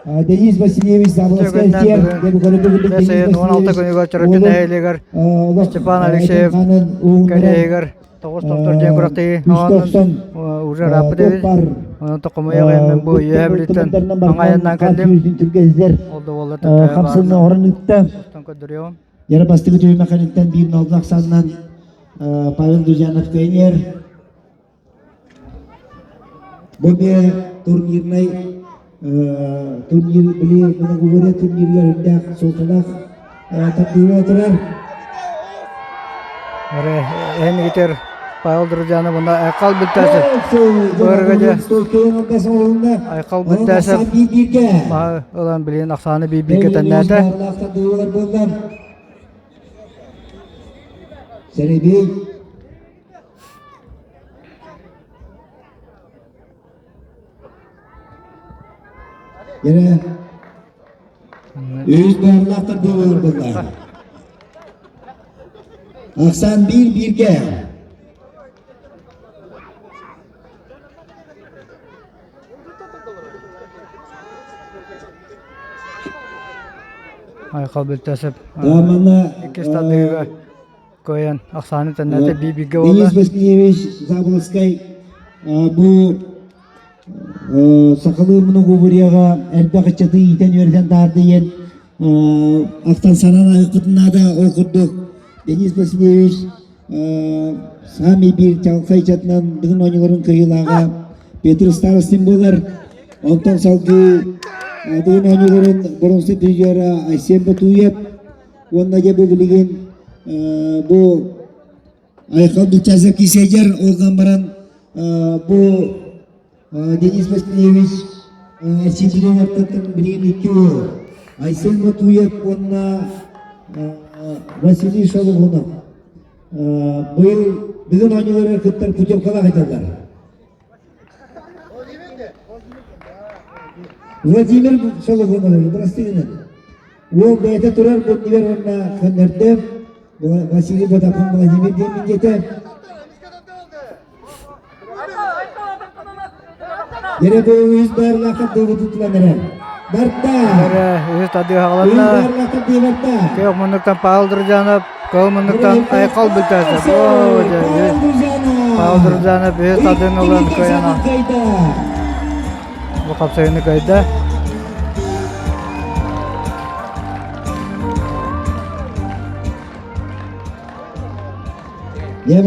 Денис Васильевич Заболоцкай Бэс ыйын 16 күнүгэр Чурапчы нэһилиэгэр Степан Алексеев кэриэһигэр тоҕус томтор диэн күрэхтэһии уже ырааппыт эбит. Онон токомуйах эммин бу үөһэ Бүлүүттэн аҥайаннаан кэллим. Ол да буоллар Хамсынна орон ыытта. Көрдөрүөм. Яра бастакы түһүмэххиттэн биир ноллаах саннан Павел Друзьянов кыайан Бу эмиэ турнирнай турнир били многоборье турнирыгар үрдээх суолталаах тардыыга турар. Эрэ эн итер Павел Друзьянов уна Айхал Бүттээсев. Быргыдьа Айхал Бүттээсев ылан билин ахсааны биир-бииргэ тэннээтэ. Сэрэбиэй Эрэ үс баарлаахтар буолалар буолла. Ахсаан биир бииргэ. Айхал Бүттээсэп Даамана иккис тардыыга Кыайан ахсааны тэннээтэ биир-бииргэ буолла. Денис Васильевич Заболоцкай бу сахалыы многоборьеҕа элбэх ыччаты иитэн-үөрэтэн таһаарда диэн ахтан санаан аһыахпытын наада. Ол курдук Денис Васильевич саамай биир чаҕылхай ыччатынан Дыгын оонньууларын кыайыылааҕа Петр Старостин буолар. Онтон салгыы Дыгын оонньууларын боруонса призера Айсен Батуев Уонна дьэ бу билигин бу Айхал Бычазов кисэдьэр олган баран бу Денис Васильевич Сидилин ортотун билигин икки уол Айсен Ботуев уонна Василий Шалугунов быйыл бүгүн оонньууларыгар кыттар путевкалаах этэллэр. Владимир Шалугунов, бырастыгынан. Уол бэйэтэ турар буннугар уонна көннөрдө. Василий Потапов Владимир диэн диэтэ. Дere bu үс барлаахтар дыбытытылан эрэр. Барта! Үс тадыһаҕаланна. Үс барлаахтар дии барта. Кыах муннуктан Павел Друзьянов, кыл муннуктан Айхал Бүлтәсов. Павел Друзьянов үс тадын ылан кыайана. Бу хапсайыны кыайда. Дьэ,